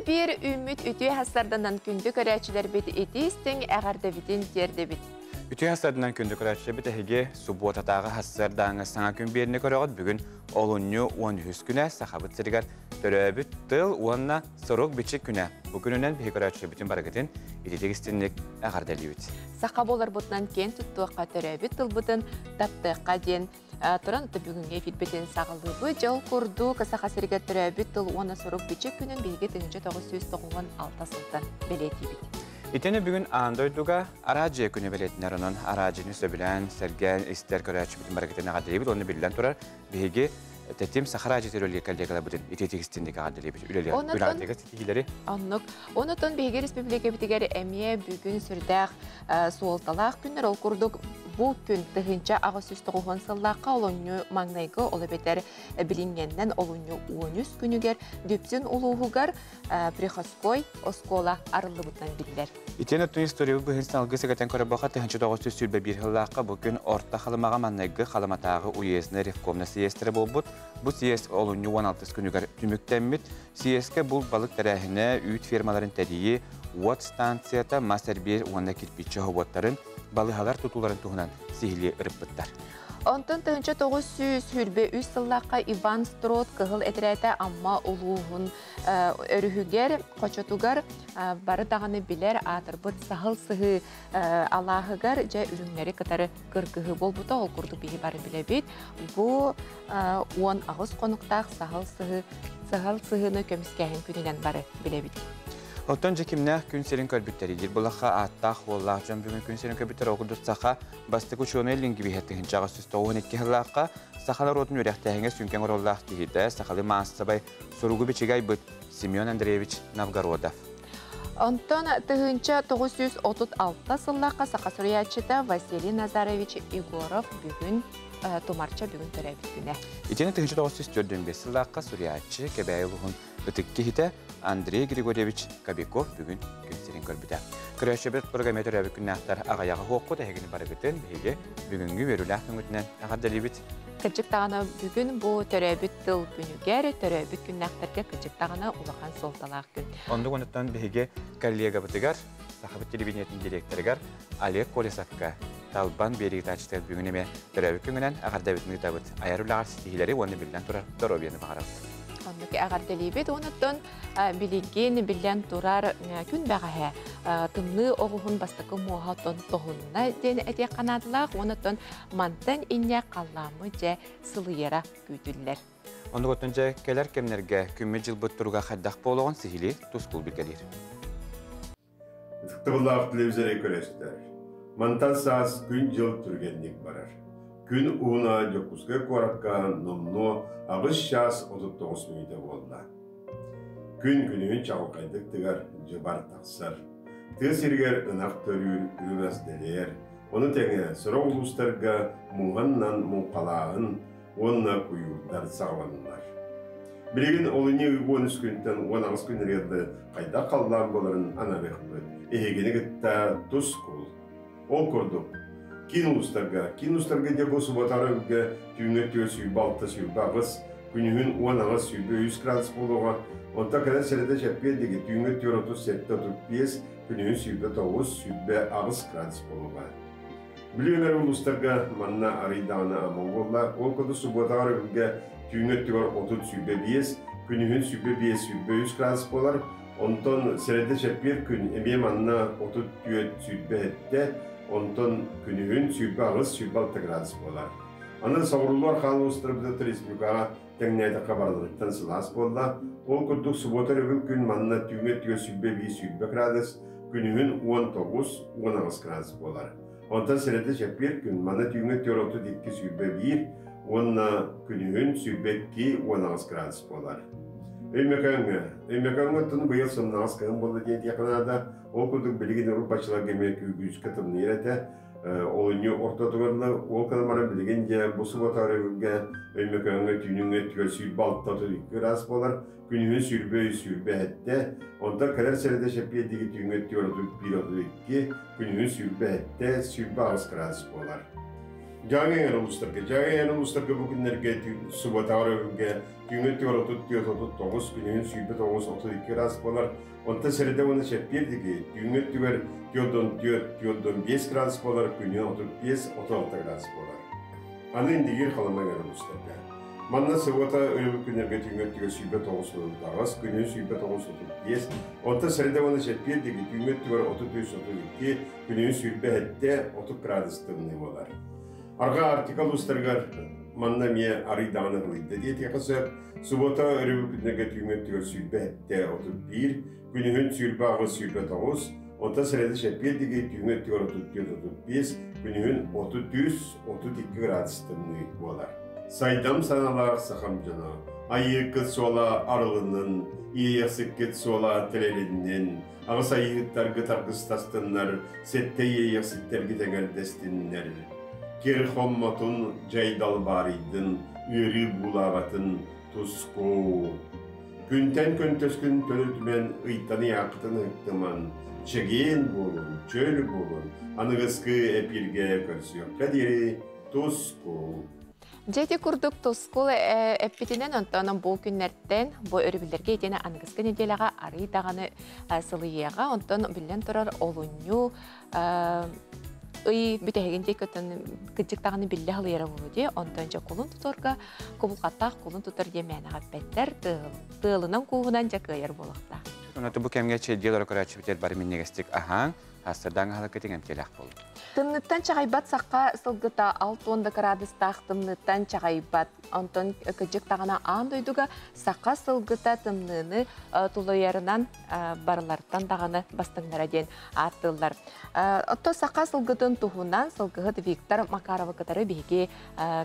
Өссө биир үүммүт үтүө сарсыарданан күндү көрөөччүлэрбит итии-истиҥ эҕэрдэбитин тиэрдэбит. Үтүө сарсыарданан күндү көрөөччүлэрбит, эһиги субуотатааҕы сарсыардааҥы саҥа күн биэриини көрөҕүт. Бүгүн олунньу 13 күнэ, Сахабыт сиригэр төрөөбүт тыл уонна сурук бичик күнэ. Бу күнүнэн биһи көрөөччүлэрбитин барыгытын ититик истинник эҕэрдэлиибит. Саха буоларбытынан киэн туттуохха, төрөөбүт тылбытын таптыахха диэн туран бүгүҥҥү эфирбитин саҕалыыбыт. Дьол курдук Саха сиригэр төрөөбүт тыл уонна сурук бичик күнүн биһиги 1996 сылтан бэлиэтиибит. Итини бүгүн аан дойдуга араадьыйа күнэ бэлиэтэнэр, онон араадьыйаны сөбүлээн, сэргээн истэр көрөөччүбүтүн барыгытын эҕэрдэлиибит. Уонна биллэн турар, биһиги Тэтим Саха араадьыйата үлэлиир коллегаларбытын ититик истинник эҕэрдэлиибит. Үлэлиир үлэҕитигэр ситиһиилэри. Оннук. Онотон биһиги республикабытыгар эмиэ бүгүн сүрдээх суолталаах күннэр. Ол курдук бу күн 1890 сыллаахха олунньу маҥнайгы, ол эбэтэр билиҥҥэннэн олунньу 13 күнүгэр Дүпсүн улууһугар Приходской оскуола арыллыбытынан биллэр. Итиэн өттүн историябыт быһыытынан алгыс сэгэтэн көрөбөхө 1921 сыллаахха бу күн Орто Халымаҕа маннайгы Халыматааҕы уездный ревкомна съезтэрэ буолбут. Бу съезд олунньу 16 күнүгэр түмүктэммит. Съезкэ булт балык тэрээһинэ, үүт фермаларын тэрийии, уот станцията, мас эрбиир уонна кирпииччэ собуоттарын, балыыһалар тутууларын туһунан сиһилии ырыппыттар. Онтон 1923 сыллаахха Иван Строд кыһыл этэрээтэ Амма улууһун өрүһүгэр, хочотугар бары даҕаны билэр аатырбыт Саһыл Сыһыы алааһыгар дьэ үрүҥнэри кытары кыргыһыы буолбута. Ол курдук биһи бары билэбит. Бу 18 хонуктаах Саһыл Сыһыы Саһыл Сыһыыны көмүскээһин күнүнэн бары билэбит. Оттон дьэ кимнээх күн сирин көрбүттэрий диир буоллахха, ааттаах уоллаах дьон бүгүн күн сирин көрбүттэр. Ол курдук саха бастакы учуонай лингвиһэ 1892 сыллаахха саха норуотун үөрэхтээһиҥҥэ сүҥкэн оруоллаах киһитэ, сахалыы маассабай суругу бичиги айбыт Семен Андреевич Новгородов. Онтон 1936 сыллаахха саха суруйааччыта Василий Назарович Егоров бүгүн Тумарча бүгүн төрөөбүт күнэ. Итини 1945 сыллаахха суруйааччы, Кэбээйи улууһун ытык киһитэ Андрей Григорьевич Кобяков бүгүн күн сирин көрбүтэ. Көрөөччүбүт программа төрөөбүт күннээхтэр аҕыйаҕа хуоххут, эһигини барыгытын биһиги бүгүҥҥү үөрүүлээх күҥҥүтүнэн эҕэрдэлиибит. Кырдьык даҕаны бүгүн бу төрөөбүт тыл күнүгэр, төрөөбүт күннээхтэргэ кырдьык даҕаны улахан суолталаах күн. Оннук онуттан биһиги коллегабытыгар, Сахабыт телевидениетин директорыгар Олег Колесовка Талбан биэриитааччытыгар бүгүн эмиэ төрөөбүт күҥүнэн эҕэрдэбитин ыытабыт. Айар үлэҕэр ситиһиилэри уонна биллэн турар доруобуйаны баҕарабыт. Оннук эҕэрдэлиибит. Онуттан билигин биллэн турар күн бэҕэһээ тымныы оҕуһун бастакы муоһа оттон тоһунна диэн этиэххэ наадалаах. Онуттан мантан инньэ халлааммыт дьэ сылыйара күүтүллэр. Оннук оттон дьэ кэлэр кэмнэргэ күммүт дьылбыт туруга хайдах буолуоҕун сиһилии Тускул билгэлиир. Ытыктабыллаах телевизоры көрөстөр. Мантан саас күн-дьыл түргэнник барар. Күн уһуна Дьокуускай куоракка номнуо 8 чаас 39 мүнүүтэ буолла. Күн күнүһүн чаҕылхайдык тыгар, дьыбар тахсар. Тыа сиригэр ынах төрүүр, үрүҥ ас дэлэйэр. Ону тэҥэ сорох улуустарга муҥханнан муҥхалааһын уонна куйуурдар саҕаланнылар. Билигин олунньу 13 күнтэн 18 күн дылы хайдах халлаан буоларын анарыахпыт. Эһигини кытта Тускул. Ол курдук, киин улуустарга, киин улуустарга диэн бу субуотаҕа өргө түүҥҥэ 4 26 28, күнүһүн 18 23 градус буолуоҕа. Онтон кэлэн сэрэтэ чэппиэр диэки түүҥҥэ 4 37 35, күнүһүн 29 28 градус буолуоҕа. Бүлүү эҥэр улуустарга манна арый даҕаны ама буолла. Ол курдук субуотаҕа өрөбүлгэ түүҥҥү өттүгэр 30-25, күнүһүн 25-23 градус буолар. Онтон сэрэдэ чэппиэр күн эмиэ манна 34-27, онтон күнүһүн 28-26 градус буолар. Аны соҕуруулар хаан улуустарбыт республикаҕа тэҥнээтэххэ барыларыттан сылаас буолла. Ол курдук субуота өрөбүл күн манна түүҥҥү өттүгэр 21-20 градус, күнүһүн 19-18 градус буолар. Онтон сэрэдэ чэппиэр күн манна түүҥҥү өттүгэр 32-21 уонна күнүһүн 22-18 градус буолар. Өймөкөөҥҥө. Өймөкөөҥҥө оттон быйыл сымнаҕас кыһын буолла диэн этиэххэ наада. Ол курдук билигин урут-баччаларга эмиэ күүскэ тымныйар этэ. Олунньу ортотугар ол гынан баран билигин дьэ бу субуота өрөбүлгэ Өймөкөөҥҥө түүнүҥҥэ өттүгэр 26 градус буолар. Күнүһүн 23 27, онтон кэлэр сэрэдэ чэппиэрдиги түүҥҥэ өттүгэр 31 32, күнүһүн 27 28 градус буолар. Дьааҥы эҥэр улуустарга, Дьааҥы эҥэр улуустарга бу күннэргэ субботаҕар өрөбүлгэ түүҥҥү өттүгэр 34-39, күнүһүн 29-32 градус буолар. Онтон сэрэдэ уонна чэппиэр диэки түүҥҥү өттүгэр 44-45 градус буолар, күнүһүн 35-36 градус буолар. Аны Индигиир Халыма эҥэр улуустарга. Манна суббота өрөбүл күннэргэ түүҥҥү өттүгэр 29-38, күнүһүн 29-35, онтон сэрэдэ уонна чэппиэр диэки түүҥҥү өттүгэр 33-32, күнүһүн 27-30 градус тымныы буолар. Арҕаа Арктика улуустарыгар манна эмиэ арый даҕаны ылыйда диэтиэххэ сөп. Суббота өрөбүл күннэргэ түүҥҥү өттүгэр 27-31, күнүһүн 28-29, онтон сэрэдэ чэппиэр диэки түүҥҥү өттүгэр 34-35, күнүһүн 33-32 градус тымныы буолар. Сайдам санаалаах сахам дьоно, айыыккыт суола арылыннын, иэйэхсиккит суола тэлэлиннин, аҕыс айыыһыттаргыт аргыстастыннар, сэттэ иэйэхситтэргит эҥэрдэстиннэр. Кир хоммотун, дьай далбаарыйдын, ыарыы буулаабатын, туску. Күнтэн көнтөскүн төлөтүмэн, ыйтан ыйааххытын ыһыктыман, чэгиэн буолун, чөл буолун, аныгыскы эпииргэ көрсүөххэ диэри туску. Дьэ ити курдук тускул эппитинэн онтон бу күннэртэн бу өрөбүллэргэ итиэнэ аныгыскы нэдиэлэҕэ арый даҕаны сылыйыаҕа. Онтон биллэн турар олунньу ый бүтэһигин диэки кыдьык даҕаны биллэ халыйара буолуо дии. Онтон дьэ кулун тутарга кубулҕаттаах кулун тутар диэн мээнэҕэ эппэттэр. Тыалынан кууһунан дьэ кыайар буолуохтаах. Онон бу кэмҥэ чэйдиэ олоро көрөөччүбүтүгэр бары минньигэстик аһааҥ, Астырдаан аһылыккытын эмтиэлээх буолун. Тымныттан чаҕайбат сахха сылгыта 60 да кыраадыстаах тымныттан чаҕайбат. Онтон кыдьык даҕаны аан дойдуга саха сылгыта тымныыны тулуйарынан барылартан даҕаны бастыҥнара диэн ааттыыллар. Оттон саха сылгытын туһунан сылгыһыт Виктор Макаровы кытары биһиги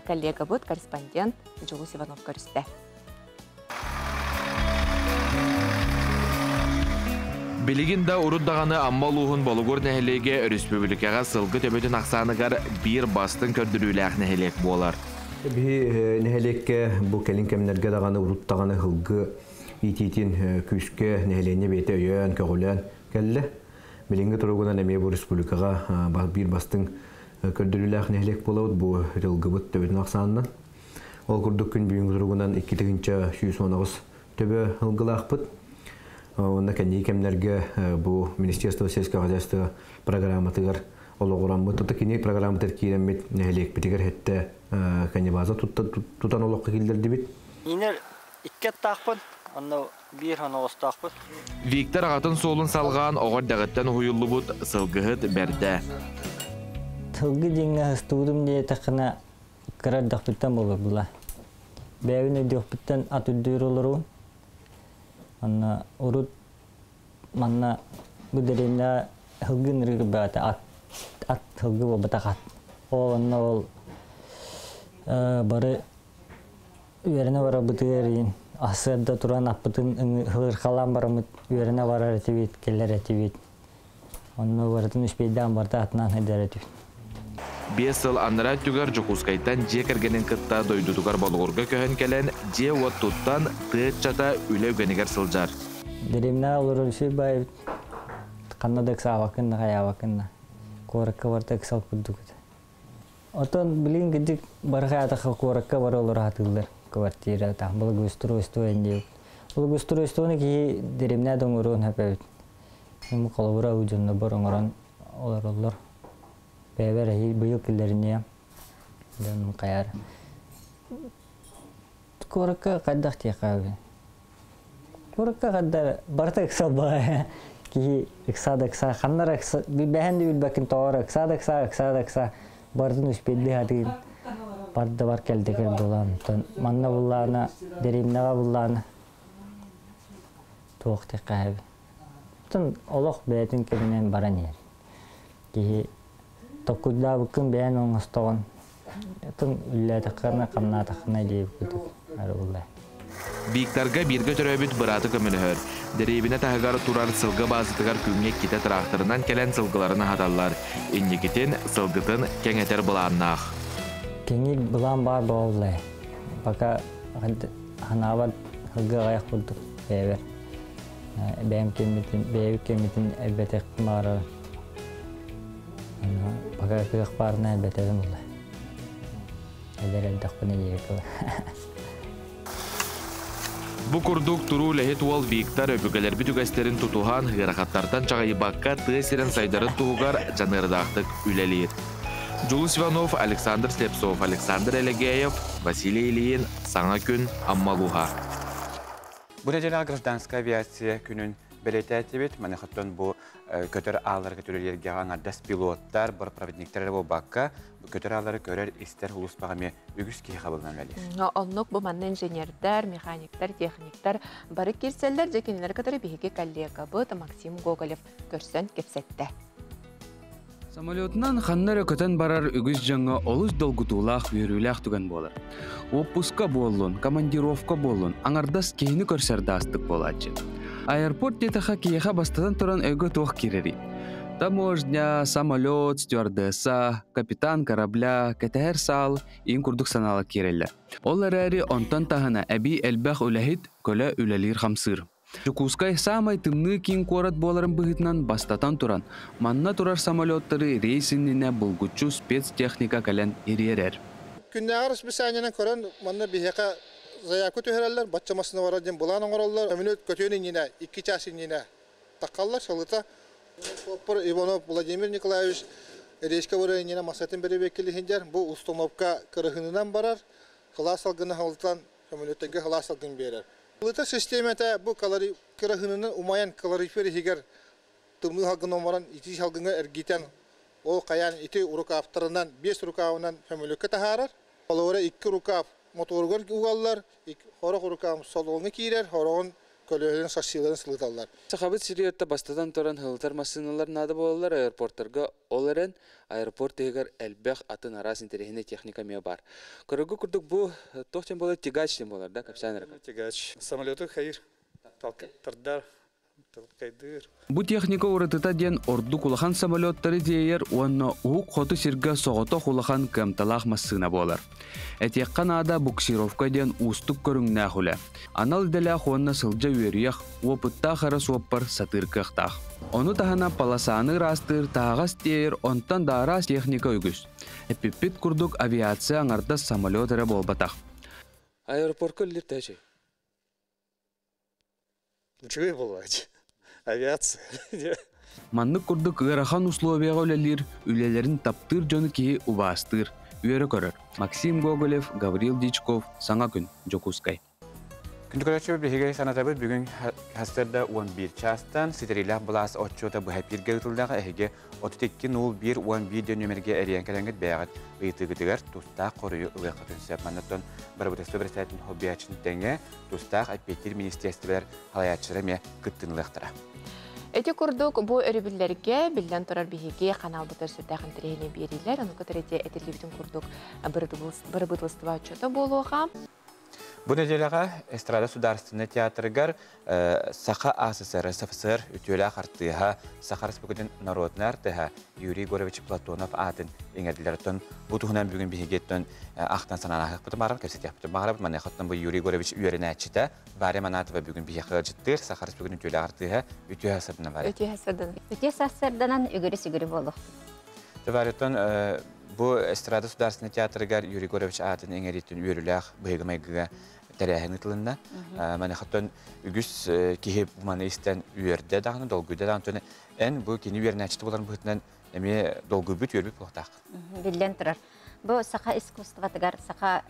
коллегабыт, корреспондент Дьулус Иванов көрүстэ. Билигин да урут даҕаны Амма улууһун Болугур нэһилиэгэ өрөспүүбүлүкэҕэ сылгы төбөтүн ахсааныгар биир бастыҥ көрдөрүүлээх нэһилиэк буолар. Биһи нэһилиэккэ бу кэлин кэмнэргэ даҕаны урут даҕаны сылгы иитиитин күүскэ нэһилиэнньэ бэйэтэ өйөөн, көҕүлээн кэллэ. Билиҥҥи туругунан эмиэ бу республикаҕа биир бастыҥ көрдөрүүлээх нэһилиэк буолабыт бу сылгыбыт төбөтүн ахсаанынан. Ол курдук күн бүгүҥҥү туругунан 2118 төбө ылгылаахпыт. Уонна кэнники кэмнэргэ бу Министерство сельского хозяйства программатыгар олоҕураммыт, тута кини программатыгар киирэммит нэһилиэкпитигэр хэттэ конебаза тутан олоххо киллэрдибит. Инер икки аттаахпын, онно биир хоноҕостоохпут. Виктор аҕатын суолун салҕаан оҕо эрдэҕиттэн уһуйуллубут сылгыһыт бэрдэ. Сылгы дьиҥҥэ ыстыбытым диэтэххинэ кыра эрдэхпиттэн буолар Бэйэбин өйдүөхпүттэн ат үрдүүр олоруу. Онно урут манна бу дэриэбинэҕэ сылгы ынырык баата ат ат сылгы буолбатах ат. Ол онно ол бары үөрэнэ барарбытыгар сарсыарда туран аппытын ылырхалаан бараммыт үөрэнэ барар этибит, кэлэр этибит. Онно барытын үспүйдээн барыта атынан сылдьар этибит. Биэс сыл анараа өттүгэр Дьокуускайтан дьиэ кэргэнин кытта дойдутугар Болугурга көһөн кэлэн, дьиэ-уот туттан, тыа ыччата үлэ үгэнигэр сылдьар. Дэриэбинэҕэ олорор үчүгэй баайбыт. Ханна да ыксаабаккын да, хайаабаккын да. Куоракка барыта ыксал курдук этэ. Оттон билигин кырдьык бары хайаатахха куоракка бары олоро сатыыллар квартира там благоустройство диэбит. Благоустройствоны киһи дэриэбинэ да оҥоруон сөп эбит. Холобура дьоннорбор оҥорон олороллор. Бэйэбэр эһиил быйыл киллэриниэ. Дьонум хайар. Куоракка хайдах диэххэ Куоракка хайда барыта ыксал баҕайы. Киһи ыкса да ыкса, ханна эрэ ыкса, билбэһэн да билбэккин тоҕо эрэ ыкса да ыкса, ыкса да ыкса барытын успейдыы сатыыр. Бар да бар кэлдэ кэл буолан. Оттон манна буллаана, дэриэбинэҕэ буллаана туох диэххэ Оттон олох бэйэтин кэминэн баран иһэр. Киһи толкуйдаабыккын бэйэн оҥостоҕун. Оттон үллээтэххинэ, хамнаатаххына диэбит курдук арыллар. Викторга бииргэ төрөөбүт быраата көмөлөһөр. Дэриэбинэ таһыгар турар сылгы баазатыгар күҥҥэ иккитэ тыраахтарынан кэлэн сылгыларын аһаталлар. Инникитин сылгытын кэҥэтэр былааннаах. Кэҥиир былаан баар буолла. Пока ханаабар сылгы аҕыйах курдук бэйэбэр. Бэйэм кэммитин, бэйэбит кэммитин элбэтиэхпин баҕарабын. Пока кыах баарына элбэтэбин буолла. Эдэр элдэхпинэ диэки. Бу курдук туруу үлэһит уол Виктор өбүгэлэрбит үгэстэрин тутуһан, ыарахаттартан чаҕыйбакка тыа сирин сайдарын туһугар дьаныардаахтык үлэлиир. Дьулус Иванов, Александр Слепцов, Александр Элегеев, Василий Ильин, Саҥа күн, Амма улууһа. Бу нэдиэлэҕэ гражданскай авиация күнүн бэлиэтээтибит. Маныхаттан бу көтөр аалларга төлөлүөргэ аҥардас пилоттар, бортпроводниктар эрэ буолбакка, көтөр ааллары көрөр-истэр улууспаҕа эмиэ үгүс киһи хабыллан үлэлиир. Оннук бу манна инженердэр, механиктар, техниктар бары киирсэллэр. Дьэ кинилэри кытары биһиги коллегабыт Максим Гоголев көрсөн кэпсэттэ. Самолетунан ханна эрэ көтөн барар үгүс дьоҥҥо олус долгутуулаах, үөрүүлээх түгэн буолар. Уоппуска буоллун, командировка буоллун, аҥардас киһини көрсөр да астык буолааччы. Аэропорт диэтэххэ киһиэхэ бастатан туран өйгө туох киирэрий? Таможня, самолет, стюардесса, капитан корабля, кэтэһэр саал иин курдук санаалар киирэллэр. Ол эрээри онтон таһына эбии элбэх үлэһит, көлө үлэлиир-хамсыыр. Дьокуускай саамай тымныы киин куорат буоларын быһыытынан бастатан туран, манна турар самолеттары рейс иннинэ булгуччу спецтехника кэлэн ириэрэр. Күннээҕи расписаниенан көрөн манна биһиэхэ заявка түһэрэллэр, бачча массыына барар диэн былаан оҥороллор. Мүнүүт көтүөн иннинэ, икки чаас иннинэ таххаллар, сылыта. Суоппар Иванов Владимир Николаевич рейскэ барар иннинэ массатын бэрэбиэркэлиһин бу установка кырыһынынан барар, кылаас салгыны халытан көмөлөттөргө кылаас салгын биэрэр. Ылыта систиэмэтэ бу кыраһыынынан умайан калорифер иһигэр тымныы салгын оҥорон итии салгыҥҥа эргитэн ол хайаан ити рукавтарынан биэс рукавынан көмөлөккө таһаарар. Холобура икки рукав моторугар угаллар, хорох рукав салоҥҥа киирэр, хороҕун көлөһүн шассиларын сылыталлар. Сахабыт сириэтэ бастатан туран һылытар массыыналар наада буолаллар аэропорттарга ол эрэн аэропорт иһигэр элбэх атын араас интэриэһинэй техника эмиэ баар. Көрөргө курдук бу туох диэн буолар тягач диэн буолар да кэпсээн эрэ. Тягач. Самолету хайыр тардар талкайдыыр. Бу техника уратыта диэн ордук улахан самолеттары тиэйэр уонна уһук хоту сиргэ соҕотох улахан кыамталаах массыына буолар. Этиэххэ наада буксировка диэн уустук көрүҥнээх үлэ. Анал идэлээх уонна сылдьа үөрүйэх, уопуттаах эрэ суоппар сатыыр кыахтаах. Ону таһынан полосаны ыраастыыр, таһаҕас тиэйэр, онтон да араас техника үгүс. Эппиппит курдук авиация аҥардас самолет эрэ буолбатах. Аэропортка үлэлиир тэчи. Үчүгэй буолааччы. Авиация. Маннык курдук ыарахан условияҕа үлэлиир, үлэлэрин таптыыр дьону киһи убаастыыр, үөрэ көрөр. Максим Гоголев, Гаврил Дичков, Саҥа күн, Дьокуускай. Күндү көрөөччү биһиги санатабыт бүгүн хастарда 11 чаастан ситэриилээх былаас отчуота быһа эпииргэ ыытыллыаҕа эһиги 32 01 11 диэн нүөмэргэ эрийэн кэлэҥҥит бэйэҕит ыйытыыгытыгар тустаах хоруйу ылыаххытын сөп. Маннаттан бырабыыталыстыба бэрэссэдээтэлин хоббиаччын тэҥэ тустаах эппиэттиир министиэристибэлэр салайааччылара эмиэ кыттыылыахтара. Ити курдук бу өрөбүллэргэ биллэн турар биһиги ханаалбытыгар сүрдээх интэриэһинэй биэриилэр, ону кытары ити этиллибитин курдук бырабыыталыстыба отчуота буолуоҕа. Бу нэдиэлэҕэ Эстрада судаарыстыбаннай театрыгар Саха АССР СФСР үтүөлээх артыыһа, Саха Республикатын народнай артыыһа Юрий Егорович Платонов аатын иҥэрдилэр. Оттон бу туһунан бүгүн биһиги ахтан санаан ааһыахпытын баҕарабыт, кэпсэтиэхпитин баҕарабыт. Маныаха бу Юрий Егорович үөрэнээччитэ Варя Манатова бүгүн биһиэхэ ыалдьыттыыр. Саха Республикатын үтүөлээх артыыһа үтүө сарсыарданан Варя. Үтүө сарсыарданан. Үтүө сарсыарданан үгүрү-сүгүрү буолуохтун. Варяттан бу Эстрада судаарыстыбаннай театрыгар Юрий Егорович аатын иҥэриитин үөрүүлээх быһыыга-майгыга тэрээһин ыытылынна. Маныхаттан үгүс киһи маны истэн үөрдэ даҕаны, долгуйда даҕаны. Эн бу кини үөрэнээччитэ буоларын быһыытынан эмиэ долгуйбут, үөрбүт буолуохтаах. Биллэн турар. Бу саха искусствотыгар, саха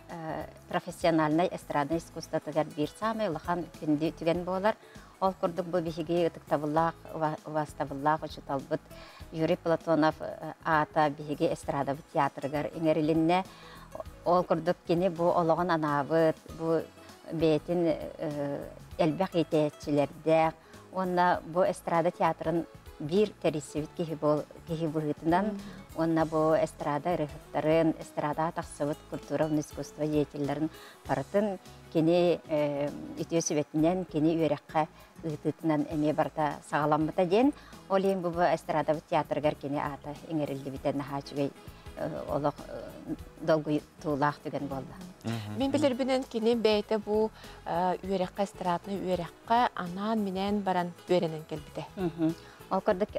профессиональнай эстраднай искусствотыгар биир саамай улахан күндү түгэн буолар. Ол курдук бу биһиги ытыктабыллаах, убаастабыллаах учууталбыт Юрий Платонов аата биһиги эстрадабыт театрыгар иҥэрилиннэ. Ол курдук кини бу олоҕун анаабыт, бу бэйэтин элбэх иитээччилэрдээх уонна бу эстрада театрын биир тэрийсибит киһи, киһи быһыытынан уонна бу эстрада ырыһыттарын, эстрадаҕа тахсыбыт культура уонна искусство деятелларын барытын кини үтүө сүбэтинэн, кини үөрэххэ ыытыытынан эмиэ барыта саҕаламмыта диэн. Ол иһин бу эстрадабыт театрыгар кини аата иҥэриллибитэ наһаа үчүгэй олох долгуйтуулаах түгэн буолла. Мин билэрбинэн кини бэйэтэ бу үөрэххэ, эстрадный үөрэххэ анаан-минээн баран үөрэнэн кэлбитэ. Ол курдук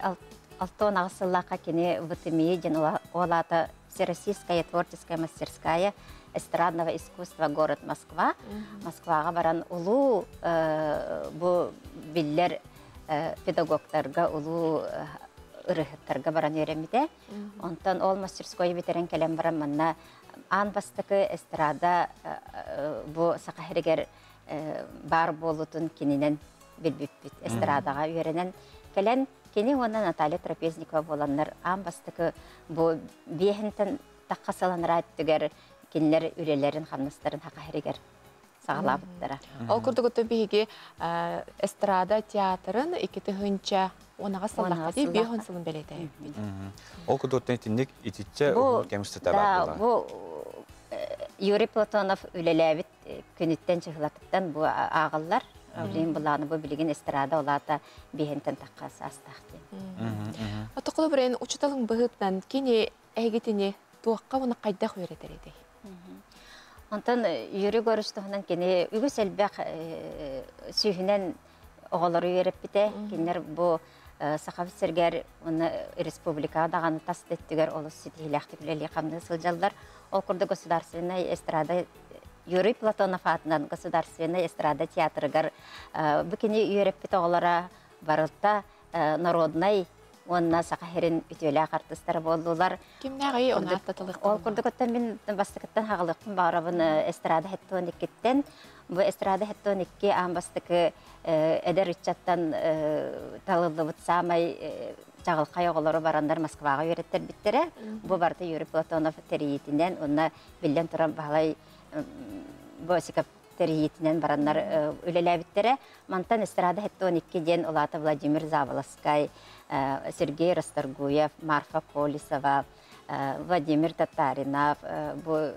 алтан аҕыс сыллаахха кини ВТМИ диэн ол аата Всероссийская творческая мастерская эстрадного искусства город Москва. Москваҕа баран улуу бу биллэр педагогтарга, улуу ырыһыттарга баран үөрэммитэ. Онтон ол мастерской бүтэрэн кэлэн баран манна аан бастакы эстрада бу Саха сиригэр баар буолуутун кининэн билбиппит. Эстрадаҕа үөрэнэн кэлэн кини уонна Наталья Трапезникова буоланнар аан бастакы бу биэһинтэн тахха сыланара өттүгэр кинилэр үлэлэрин хамнастарын Саха сиригэр саҕалаабыттара. Ол курдук оттон биһиги эстрада театрын 2010 сыллахха дии 50 сылын бэлиэтээбиппит. Ол курдук оттон итинник итиччэ уһун кэм устата баар буолар. Бу Юрий Платонов үлэлээбит күнүттэн чыһылатыттан бу ааҕыллар. Билигин былааны бу билигин эстрада улаата биһентен тахха саастаах диэн. Отоколо бүрэн учуталың быһытынан кини эһигитини туохха уонна хайдах үөрэтэр этэй? Онтон Юрий Егорович туһунан кини үгүс элбэх сүүһүнэн оҕолору үөрэппитэ. Кинилэр бу Сахабыт сиригэр уонна республикаҕа даҕаны тас өттүгэр олус ситиһиилээхтик үлэлии-хамныы сылдьаллар. Ол курдук государственнай эстрада Юрий Платонов аатынан государственнай эстрада театрыгар бу кини үөрэппит оҕолоро барылта народнай уонна Саха сирин үтүөлээх артыыстара буоллулар. Кимнээҕий ону ааттатылык? Ол курдук оттон мин бастакыттан хаҕылыахпын баҕарабын эстрада 72-ттэн. Бу эстрада 72 аан бастакы эдэр ыччаттан талыллыбыт саамай чаҕылхай оҕолору бараннар Москваҕа үөрэттэрбиттэрэ. Бу барыта Юрий Платонов тэрийиитинэн уонна биллэн туран Баһылай Босиков тэрийиитинэн бараннар үлэлээбиттэрэ. Мантан эстрада 72 диэн улаата Владимир Заболоцкай, Сергей Расторгуев, Марфа Колесова, Владимир Татаринов, бу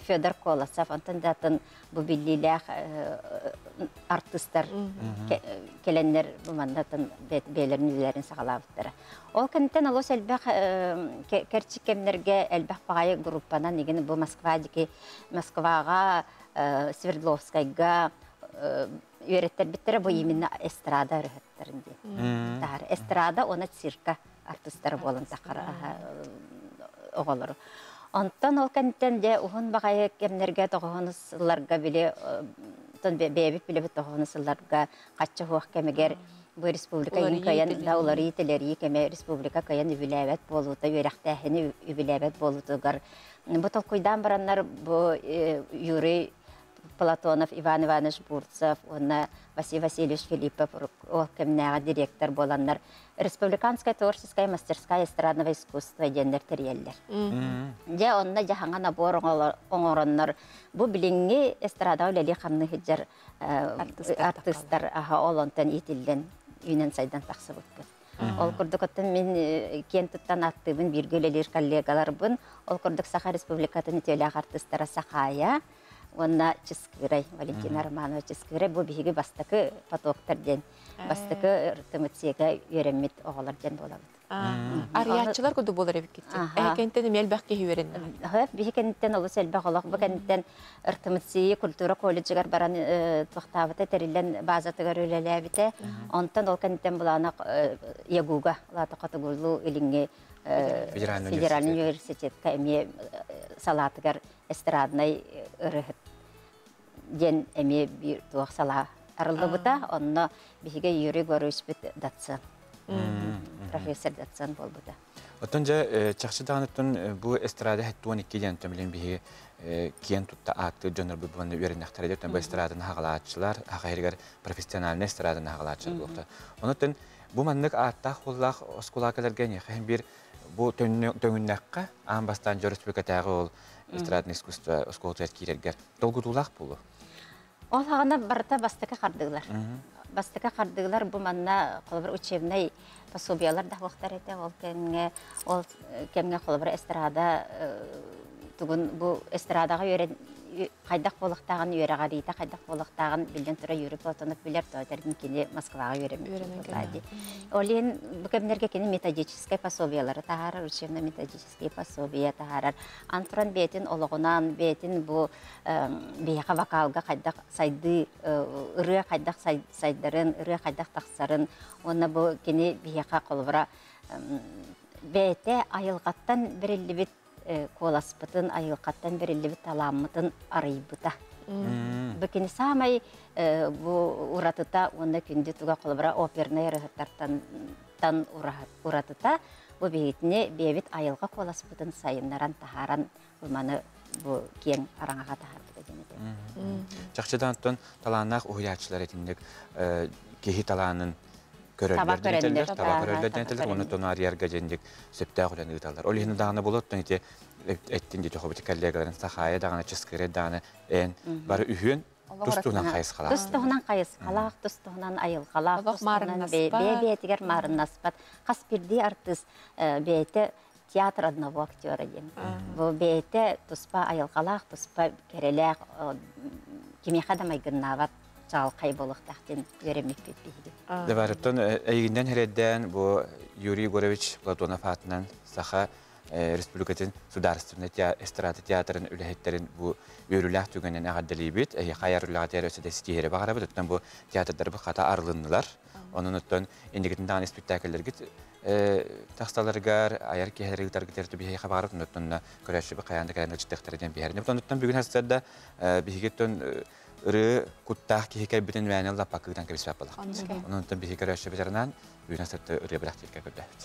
Федор Колосов, онтон да атын бу биллиилээх артыыстар кэлэннэр бу маннатын бэйэлэрин үлэлэрин саҕалаабыттара. Ол кэнниттэн олус элбэх кэрчик кэмнэргэ элбэх баҕайы группанан игин бу Москва дики Москваҕа Свердловскайга үөрэттэрбиттэрэ бу именно эстрада ырыһыттарын диэн. Таһар эстрада уонна цирка артыыстара буолан тахар оҕолору. Онтон ол кэнниттэн дьэ уһун баҕайы кэмнэргэ тоҕоһун сылларга били тон бэйэбит билэбит тоҕоһун сылларга хачча хуох кэмигэр бу республика иһин кыайан да уларыы тэлэрии кэмэ республика кыайан үбүлээбэт буолуута үөрэхтээһини үбүлээбэт буолуутугар бу толкуйдаан бараннар бу Юрий Платонов, Иван Иванович Бурцев уонна Василий Васильевич Филиппов ол кэмнээҕи директор буоланнар Республиканская творческая мастерская эстрадного искусства диэннэр тэрийэллэр. Дьэ онно дьаһаҥа набор оҥороннор бу билиҥҥи эстрадаҕа үлэлии хамныы сылдьар артыыстар аха ол онтон иитиллэн үүнэн сайдан тахсыбыппыт. Ол курдук оттон мин киэн туттан ааттыыбын бииргэ үлэлиир коллегаларбын. Ол курдук Саха Республикатын үтүөлээх артыыстара Сахаайа уонна Чыскыырай, Валентина Романова Чыскыырай бу биһиги бастакы потоктар диэн бастакы РТМЦ-га үөрэммит оҕолор диэн буолабыт. Арыйааччылар курдук буолар эбиккит. Эһэкэнтэн эмиэ элбэх киһи үөрэннэ. Биһи кэнниттэн олус элбэх олох бу кэнниттэн РТМЦ культура колледжыгар баран туохтаабыта тэриллэн базатыгар үлэлээбитэ. Онтон ол кэнниттэн булаана ЯГУга, Лата Хотугулуу Илиҥҥи федеральный университетка эмиэ салаатыгар эстраднай ырыһыт диэн эмиэ биир туох салаа арыллыбыта. Онно биһиги Юрий Егоровичпыт доцент, профессор доцент буолбута. Оттон дьэ чахчы даҕаныттан бу эстрада 72 диэн төмүлүн биһи киэн тутта ааттыыр дьоннорбут буолан үөрэннэхтэрэ диэн бу эстраданы хаҕалааччылар, хаһыгар профессиональный эстраданы хаҕалааччылар буолуохта. Онон бу маннык ааттаах-хуоллаах оскуолакаларга эниэхэ биир бу төҥүннэххэ аан бастаан дьэ өрөспүүбүлүкэтээҕи ол эстрадный искусство оскуолатыгар киирэргэр долгутуулаах буолуо. Ол хаҕана барыта бастакы хардыылар. Бастакы хардыылар бу манна холобур учебнай пособиялар да хуохтар этэ ол кэмҥэ ол кэмҥэ холобур эстрада тугун бу эстрадаҕа үөрэн хайдах буолуохтааҕын үөрэҕэриитэ хайдах буолуохтааҕын биллэн турар Юрий Платонов билэр тоотэргин кини Москваҕа үөрэммит. Ол иһин бу кэмнэргэ кини методическай пособиялары таһаарар, учебно-методические пособия таһаарар. Антуран бэйэтин олоҕунан, бэйэтин бу биһиэхэ вокалга хайдах сайдыы, ырыа хайдах сайдарын, ырыа хайдах тахсарын уонна бу кини биһиэхэ холобура бэйэтэ айылҕаттан бэриллибит Куоласпытын айылҕаттан бэриллибит талааммытын арыйбыта. Бу кини саамай бу уратыта уонна күндү туга холобура опернай ырыһыттартан тан уратыта бу биһитини бэйэбит айылҕа куоласпытын сайыннаран таһааран бу маны бу киэҥ араҥаҕа таһаарбыта диэн этэ. Чахчыдан оттон талааннаах уһуйааччылар итинник киһи талаанын көрөллөр диэн таба көрөллөр диэн этэллэр, уонна тону арыйарга дьэндик сөптөөх үлэни ыыталлар. Ол иһин даҕаны болот ити эттин дии хобути коллегаларын Сахаайа даҕаны, Чыскыры даҕаны эн бары үһүөн тус-туһунан хайысхалаах. Тус-туһунан хайысхалаах, тус-туһунан айылҕалаах, тус-туһунан бэйэ-бэйэтигэр маарыннаспат. Хас биирдии артыыс бэйэтэ театр одного актера диэн. Бу бэйэтэ туспа айылҕалаах, туспа кэрэлээх, кимиэхэ да майгыннаабат чаҕылхай буолуохтаах диэн үөрэммиппит биһиги. Дабарыттан эйигиннэн хэрэддээн бу Юрий Егорович Платонов аатынан Саха Республикатын Судаарыстыбаннай эстрада театрын үлэһиттерин бу үөрүүлээх түгэнин эҕэрдэлиибит. Эһиэхэ айар үлэҕитигэр өссө да ситиһири баҕарабыт. Оттон бу театрдарбыт хата арылыннылар. Онон оттон инникитин даҕаны спектакльлэргит тахсаларыгар, айар киһилэри ыытаргытыгар биһиэхэ баҕарабыт. Оннуттан көрөөччүбүт хайаан да кэлэн ыччаттахтара диэн биһэрин. Оннуттан бүгүн хастарда биһиги ырыы куттаах киһи кэлбитин мээнэ лаппакка ыытан кэбиспэт буоллахпыт. Онон биһиги көрөөччүбүт бүгүн хастарда ырыа бэлэхтииргэ көрдөһөбүт.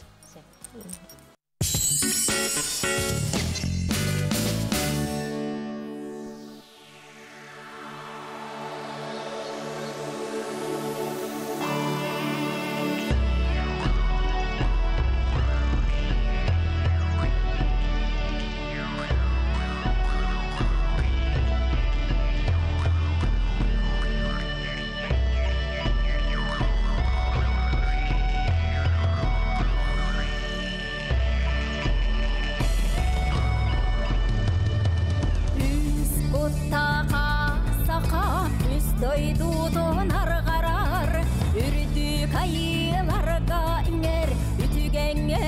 Дойдутун арҕарар, үрдүк айыыларга иҥэр, үтүгэҥҥэ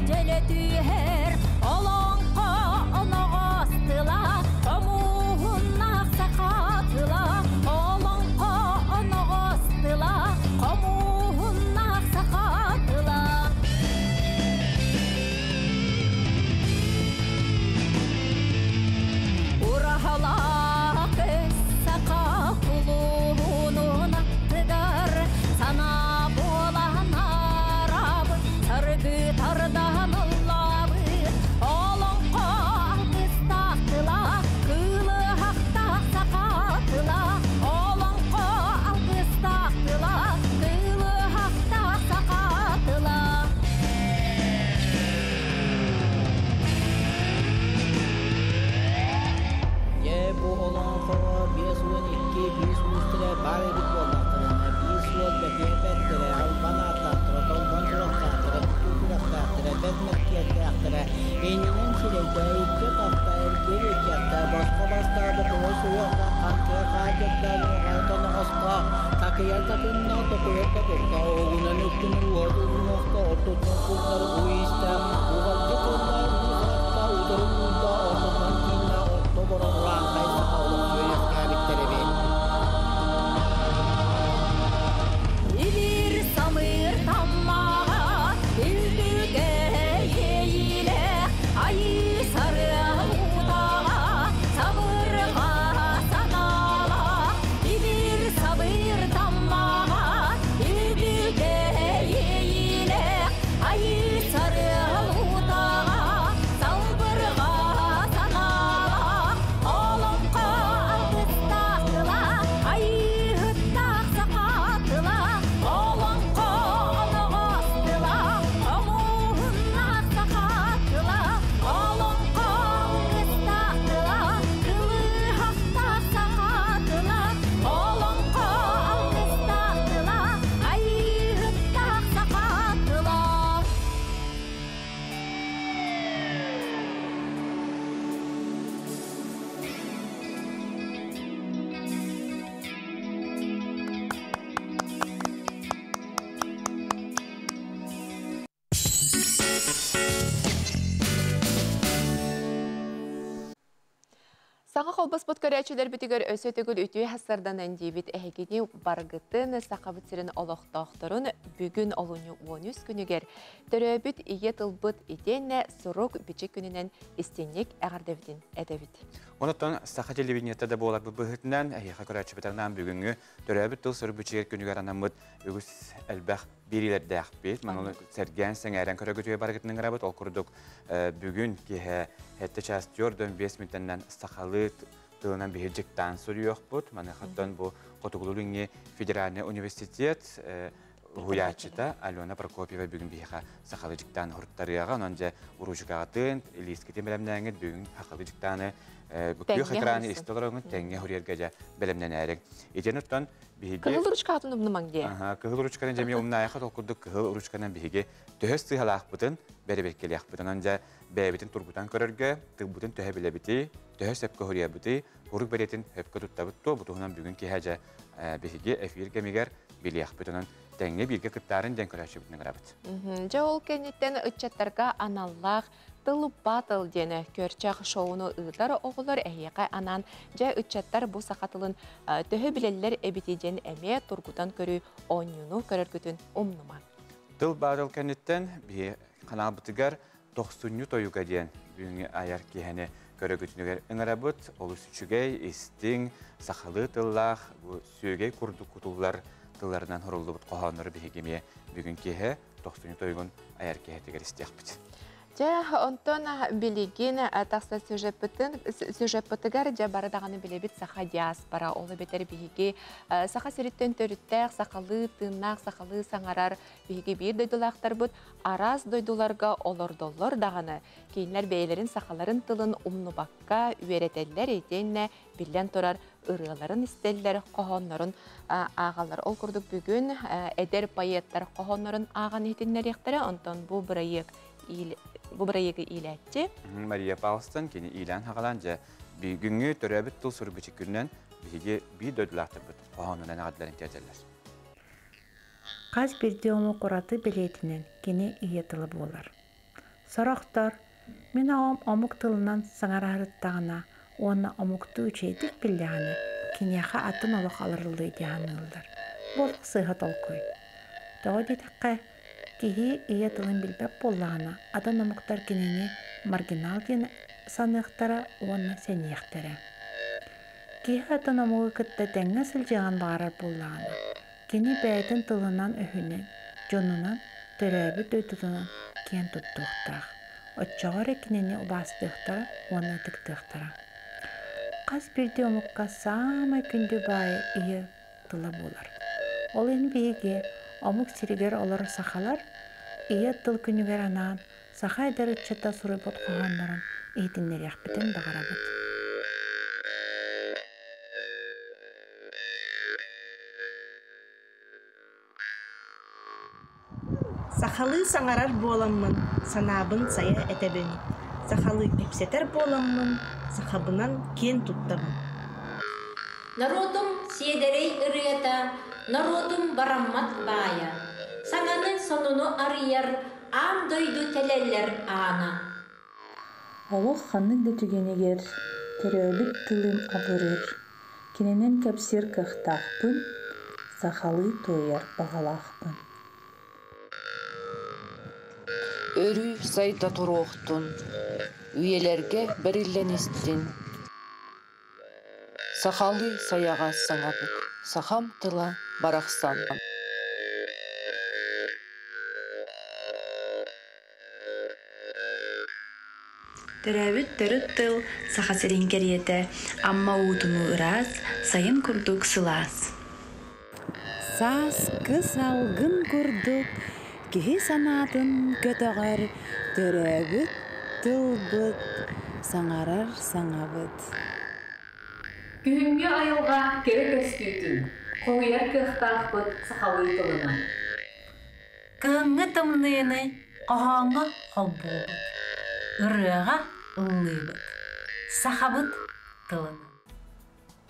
дьөлө түһэр, олоҥхо оноҕос тыла, хомуһуннаах саха тыла, олоҥхо оноҕос тыла, хомуһуннаах саха тыла. Ураһалаах саха кулуһунун аттыгар санаа буолан арабыт, саргы тардан ыллаабыт, олоҥхо алгыстаах тыла, кыылыһахтаах саха тыла, олоҥхо алгыстаах тыла, кыылыһахтаах саха тыла. Дьэ бу олоҥхоҕо 52 биис уустара баар эбит буоллахтарына, биир суол бэтиэ бэртэрэ, албан ааттаахтара, толбон сурахтаахтара, тутуу күрэхтээхтэрэ, бэрт мэктиэрдээхтэрэ, иннинэн сирэйдээ, икки атахта, эргиир икки босхо бастаабыт уһу суһуохтаах, хантыа хаадьырдаах, уоҕай тоноҕостоох, такыйар такынна, токуйар токукка, угунан үктүн уот уҥуохта, ортотунан курдары уу истээх, уҕалдьы тыллаах, уу харахта, утары уурда, ортотунан кииннээх, орто борон урааҥхай саха олохсуйан үөскээбиттэр эбит. Ибир самыр таммаҕа илбүгэ иэйиилээх, айыы сарыал утаҕа сабырҕа санаалаах, ибир сабыр таммаҕа илбүгэ иэйиилээх, айыы сарыал Холбоспут көрөөччүлэрбитигэр өссө төгүл үтүө сарсыарданан диибит. Эһигини барыгытын Сахабыт сирин олохтоохторун бүгүн олунньу 13 күнүгэр төрөөбүт ийэ тылбыт итиэннэ сурук бичик күнүнэн истиҥник эҕэрдэбитин этэбит. Онон саха телевидениета да буолар быһыытынан эһиэхэ көрөөччүбүтүнэн бүгүҥҥү төрөөбүт тыл сурук бичигэр күнүгэр анаммыт үгүс элбэх биэриилэрдээхпит. Манан сэргээн сэҥээрэн көрөгүтүгэр барыгытын ыҥырабыт. Ол курдук бүгүн киэһэ 7 час 4 мүнүүтэннэн сахалыы тылынан биһи дьыктаан суруйуохпут. Маныхаттан бу Хотугулуу-Илиҥҥи федеральный университет уһуйааччыта Алена Прокопьева бүгүн биһиэхэ сахалыы дьыктаан суруттарыаҕа. Онон дьэ уруучукаҕытын, илиискитин бэлэмнээҥҥит бүгүн сахалыы дьыктааны күөх экраны истэ олороҥҥут тэҥҥэ суруйарга дьэ бэлэмнэнээриҥ. Итиэн оттон биһиги Кыһыл ручкатын умнумаҥ диэ. Кыһыл ручканы дьэ эмиэ умнаайаха ол курдук кыһыл ручканан биһиги төһө сыыһалаахпытын бэрэбиэркэлиэхпит. Онон дьэ бэйэбитин тургутан көрөргө, тылбытын төһө билэбитий, төһө сөпкө суруйабытый, сурук бэлиэтин сөпкө туттабыт дуо, бу туһунан бүгүн киэһэ дьэ биһиги эфир кэмигэр билиэхпит. Онон тэҥҥэ бииргэ кыттаарын диэн көрөөччүбүтүн ыҥырабыт. Дьэ ол кэнниттэн ыччаттарга аналлаах Тыл батл диэн көрчөх шоуну ыытар оҕолор эһиэхэ анаан дьэ ыччаттар бу саха тылын төһө билэллэр эбитий диэн эмиэ тургутан көрүү оонньууну көрөргүтүн умнумаҥ. Тыл батл кэнниттэн биһи ханаалбытыгар Тохсунньу тойуга диэн бүгүҥҥү айар киэһэни көрөгүтүнүгэр ыҥырабыт. Олус үчүгэй, истиҥ, сахалыы тыллаах, бу сүөгэй курдук кутуллар тылларынан суруллубут хоһооннору биһиги эмиэ бүгүн киэһэ Тохсунньу тойугун айар киэһэтигэр истиэхпит. Дьэ, онтон билигин тахса сюжеппытын сюжеппытыгар дьэ бары даҕаны билэбит саха диаспора, ол эбэтэр биһиги саха сириттэн төрүттээх, сахалыы тыыннаах, сахалыы саҥарар биһиги биир дойдулаахтарбыт араас дойдуларга олордоллор даҕаны, кинилэр бэйэлэрин сахаларын тылын умнубакка үөрэтэллэр итиэннэ биллэн турар ырыаларын истэллэр, хоһооннорун ааҕаллар. Ол курдук бүгүн эдэр поэттар хоһооннорун ааҕан иһитиннэриэхтэрэ, онтон бу бырайыак бу бырайыагы иилээччи Мария Павловтан кини иилээн хаҕалаан дьэ бүгүҥҥү төрөөбүт тыл сурук-бичик күнүнэн биһиги биир дойдулаахтарбыт хоһоонунан эҕэрдэлэрин тиэрдэллэр. Хас биирдии омук ураты бэлиэтинэн кини ийэ тыла буолар. Сорохтор мин оҕом омук тылынан саҥараһарыттаҕына уонна омуктуу үчүгэйдик биллэҕинэ киниэхэ атын олох аларыллыа дии саныыллар. Бу олох сыыһа толкуй. Тоҕо диэтэххэ, киһи ийэ тылын билбэт буоллаҕына, атын омуктар кинини маргинал диэн саныахтара уонна сэниэхтэрэ. Киһи атын омугу кытта тэҥҥэ сылдьыаҕын баҕарар буоллаҕына, кини бэйэтин тылынан-өһүнэн, дьонунан, төрөөбүт дойдутунан киэн туттуохтаах. Оччоҕо эрэ кинини убаастыахтара уонна ытыктыахтара. Хас биирдии омукка саамай күндү баайа ийэ тыла буолар. Ол иһин биһиги омук сиригэр олорор сахалар ийэ тыл күнүгэр анаан саха эдэр ыччата суруйбут хоһооннорун иһитиннэриэхпитин баҕарабыт. Сахалыы саҥарар буоламмын, санаабын сайа этэбин, сахалыы кэпсэтэр буоламмын, сахабынан киэн туттабын. Норуотум сиэдэрэй ырыата, норуотум бараммат баайа, саҥаны сонуну арыйар аан дойду тэлэллэр аана. Олох ханнык да түгэнигэр төрөөбүт тылым абырыыр, кининэн кэпсиир кыахтаахпын, сахалыы туойар баҕалаахпын. Өрүү сайда туруохтун, үйэлэргэ бэриллэн истин. Сахалыы сайаҕас саҥабыт, сахам тыла барахсан. Төрөөбүт төрүт тыл Саха сирин кэриэтэ Амма уутунуу ыраас, сайын курдук сылаас. Сааскы салгын курдук киһи санаатын көтөҕөр төрөөбүт тылбыт, саҥарар саҥабыт. Күһүҥҥү айылҕа кэрэ көстүүтүн хоһуйар кыахтаахпыт сахалыы тылынан. Кыһыҥҥы тымныыны хоһооҥҥо холбуубут, ырыаҕа ыллыыбыт, сахабыт тылынан.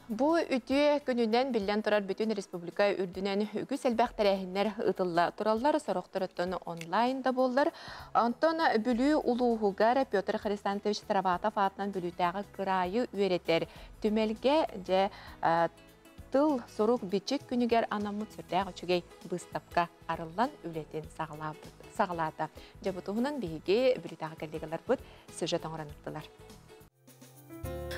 Бу үтүө күнүнэн биллэн турар бүтүн республика үрдүнэн үгүс элбэх тэрээһиннэр ыытылла тураллар, сорохторуттан онлайн да буоллар. Онтон Бүлүү улууһугар Петр Хрисантович Староватов аатынан Бүлүүтээҕи кыраайы үөрэтэр түмэлгэ дьэ тыл, сурук, бичик күнүгэр анаммыт сүрдээх үчүгэй быыстапка арыллан үлэтин саҕалаата. Дьэ бу туһунан биһиги Бүлүүтээҕи коллегаларбыт сюжет оҥорон ыттылар.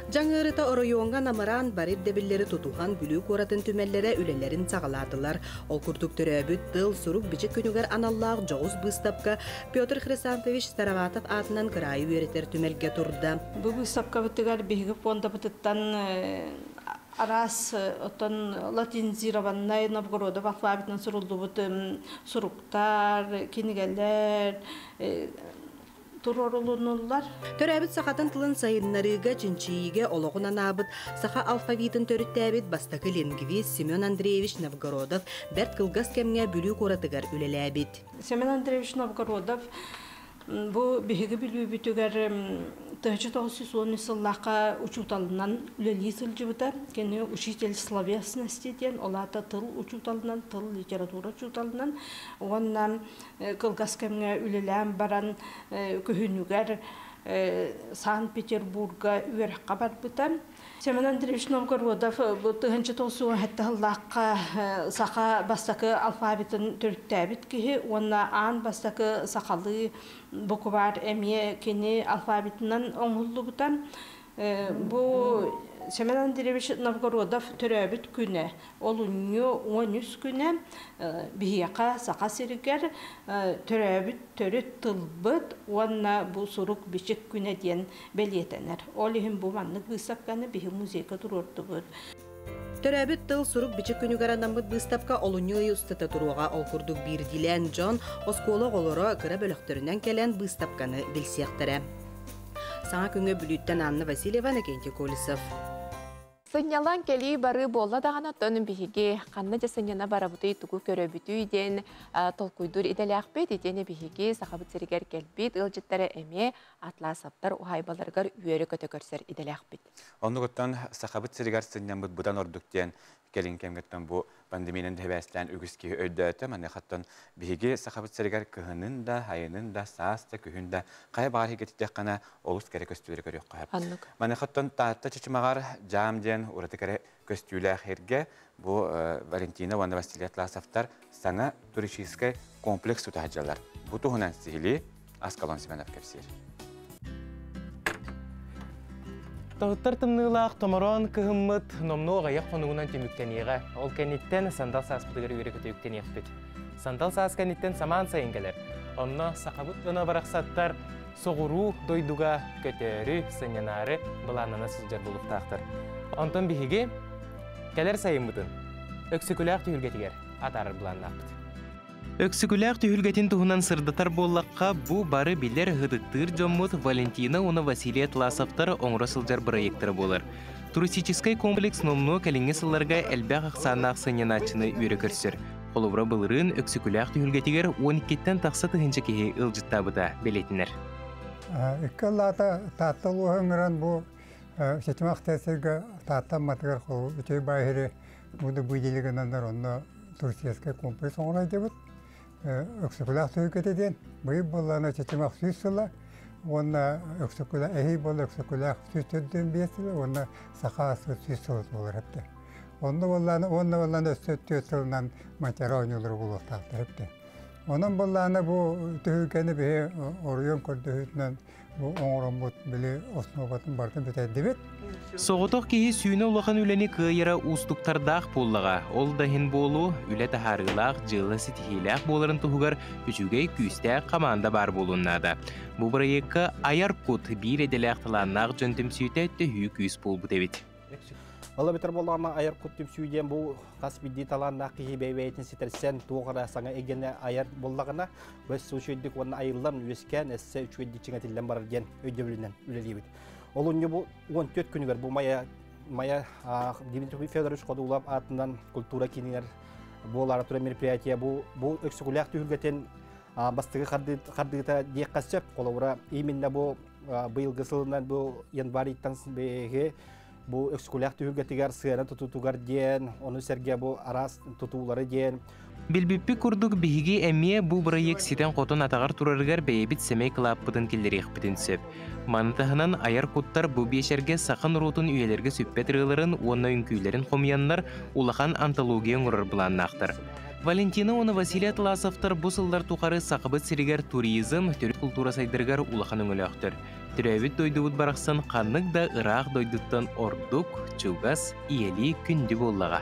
Дьаҥ ыарыыта оройуоҥҥа намыраан бары ирдэбиллэри тутуһан Бүлүү куоратын түмэллэрэ үлэлэрин саҕалаатылар. Ол курдук төрөөбүт тыл, сурук-бичик күнүгэр аналлаах дьоҕус быыстапка Петр Хрисантович Староватов аатынан кыраайы үөрэтэр түмэлгэ турда. Бу быыстапкабытыгар биһиги фондабытыттан араас оттон латинизированнай Новгородов алфавитынан суруллубут суруктар, кинигэлэр туруорулунуллар. Төрөөбүт сахатын тылын сайыннарыыга, чинчийиигэ олоҕун анаабыт, саха алфавитын төрүттээбит бастакы лингвист Семен Андреевич Новгородов бэрт кылгас кэмҥэ Бүлүү куоратыгар үлэлээбит. Семен Андреевич Новгородов бу биһиги Бүлүүбүтүгэр 1913 сыллаахха учууталынан үлэлии сылдьыбыта. Кини учитель словесности диэн, ол аата тыл учууталынан, тыл литература учууталынан уонна кылгас кэмҥэ үлэлээн баран күһүнүгэр Санкт-Петербурга үөрэххэ барбыта. Семен Андреевич Новгородов бу 1997 сыллаахха саха бастакы алфавитын төрүттээбит киһи уонна аан бастакы сахалыы букварь эмиэ кини алфавитынан оҥоһуллубута. Бу Семен Андреевич Новгородов төрөөбүт күнэ, олунньу 13 күнэ биһиэхэ Саха сиригэр төрөөбүт төрүт тылбыт уонна бу сурук-бичик күнэ диэн бэлиэтэнэр. Ол иһин бу маннык быыстапканы биһи музейга туруордубут. Төрөөбүт тыл сурук-бичик күнүгэр анаммыт быыстапка олунньу ый устата туруоҕа. Ол курдук биирдиилээн дьон, оскуола оҕолоро кыра бөлөхтөрүнэн кэлэн быыстапканы билсиэхтэрэ. Саҥа күҥҥэ Бүлүүттэн Анна Васильева, Иннокентий Колесов. Сынньалаҥ кэлии барыы буолла даҕаны, оттон биһиги ханна дьэ сынньана барабытый, тугу көрөбүтүй диэн толкуйдуур идэлээхпит. Итиэннэ биһиги Сахабыт сиригэр кэлбит ыалдьыттары эмиэ Атласовтар уһаайбаларыгар үөрэ-көтө көрсөр идэлээхпит. Оннугуттан Сахабыт сиригэр сынньаммыт быдан ордук диэн кэлин кэмҥэттэн бу пандемиянан тэбээстээн үгүс киһи өйдөөтө. Маныхаттан биһиги Сахабыт сиригэр кыһынын да, айынын да, саас да, күһүн да хайа баҕар иһигэтиттэххинэ олус кэрэ көстүүлэри көрүөххэ сөп. Аннык. Маныхаттан Таатта Чычымаҕар Дьаам диэн ураты кэрэ көстүүлээх сиргэ бу Валентина уонна Василий Атласовтар саҥа туристическай комплекс тутаһадьалар. Бу туһунан сиһилии Аскалон Семенов кэпсиир. Тоһуттар тымныылаах томороон кыһыммыт номнуо аҕыйах хонугунан түмүктэниэҕэ. Ол кэнниттэн сандал сааспытыгар үөрэ-көтө үктэниэхпит. Сандал саас кэнниттэн самаан сайын кэлэр. Онно сахабыт дьоно барахсаттар соҕуруу дойдуга көтөөрү, сынньанаары былааннана сылдьар булуктаахтар. Онтон биһиги кэлэр сайыммытын Өксөкүлээх түһүлгэтигэр атаарар былааннаахпыт. Өксөкүлээх түһүлгэтин туһунан сырдатар буоллахха, бу бары билэр ыһытыктыыр дьоммут Валентина уонна Василий Атласовтар оҥоро сылдьар бырайыактара буолар. Туристическай комплекс номнуо кэлиҥҥи сылларга элбэх ахсааннаах сынньанааччыны үөрэ көрсөр. Холобура, былырыын Өксөкүлээх түһүлгэтигэр 12-ттэн тахса тыһыынча киһи ыалдьыттаабыта бэлиэтэнэр. Икки ыллаата Таатта улууһа ыҥыран бу Чычымах сиргэ Таатта Амматыгар үчүгэй баайы буду выделили гынаннар онно туристическай комплекс оҥоройдубут. Өксөкүлээх түһүлгэтэ диэн быйыл буоллаана Чычымах 100 сыла уонна Өксөкүлээх эһий буолла Өксөкүлээх 145 сыла уонна Саха 100 сыла буолар эптэ. Онно буоллаана уонна буоллаана өссө 4 сылынан Манчаары оонньуулара буолуохтаахтар эптэ. Онон буоллаана бу түһүлгэни биһи оройуон көрдөһүүтүнэн бу оҥороммут били основатын барытын бүтэрдибит. Соҕотох киһи сүүнэ улахан үлэни кыайара уустуктардаах буоллаҕа. Ол да иһин буолуо, үлэ таһаарыылаах, дьыала ситиһиилээх буоларын туһугар үчүгэй, күүстээх хамаанда баар буолуон наада. Бу бырайыакка Айар кут биир идэлээх талааннаах дьон түмсүүтэ төһүү күүс буолбут эбит. Ол эбэтэр буоллаҕына айар кут түмсүү диэн бу хас биирдии талааннаах киһи бэйэ-бэйэтин ситэрсэн туох эрэ саҥа эйгэни айар буоллаҕына бэс үчүгэйдик уонна айыллан үөскээн эссе үчүгэйдик чиҥэтиллэн барар диэн өйдөбүлүнэн үлэлиибит. Олунньу бу 14 күнүгэр бу Майа Майа Дмитрий Федорович Ходулов аатынан культура киинигэр буолаары турар мероприятие бу бу өксөкүлээх түһүлгэтин бастакы хардыыта диэххэ сөп. Холобура именно бу быйылгы сылынан бу январь ыйтан биһиги Бу Өксөкүлээх түһүлгэтигэр сыана тутуутугар диэн, ону сэргэ бу араас тутуулары диэн. Билбиппит курдук, биһиги эмиэ бу бырайыак ситэн-хотон атаҕар турарыгар бэйэбит сэмэй кылааппытын киллэриэхпитин сөп. Маны таһынан, айар куттар бу биэчэргэ саха норуотун үйэлэргэ сүппэт ырыаларын уонна үҥкүүлэрин хомуйаннар улахан антология оҥорор былааннаахтар. Валентина уонна Василий Атласовтар бу сыллар тухары Сахабыт сиригэр туризм, төрүт култуура сайдарыгар улахан өҥөлөөхтөр. Төрөөбүт дойдубут барахсан ханнык да ыраах дойдуттан ордук, чугас, ийэлии күндү буоллаҕа.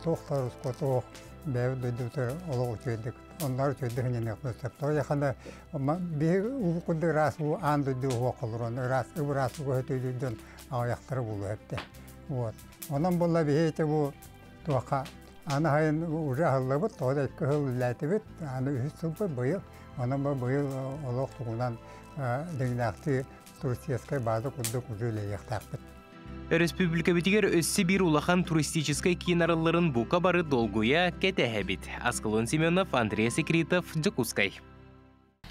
Туохтар туох бэйэбит дойдубутугар олох үчүгэйдик онноор үчүгэйдик сынньаныахпыт сөп. Тоҕо яхана биһи уу курдук ыраас уу аан дойду уһуох холорон ыраас ып-ыраас ууга өтөйдүүр дьон аҕыйахтара буолуо эбитэ. Вот. Онон буолла биһи ити бу туохха аны сайын уже аһыллыбыт, тоҕо да икки сыл үлэлээтибит, аны үһүс сылбыт быйыл. Онон бу быйыл олох тугунан дьиҥнээхтии туристическай база курдук уже үлэлиэхтээхпит. Өрөспүүбүлүкэбитигэр өссө биир улахан туристическай киин арылларын бука бары долгуйа кэтэһэбит. Аскалон Семенов, Андрей Секритов, Дьокуускай.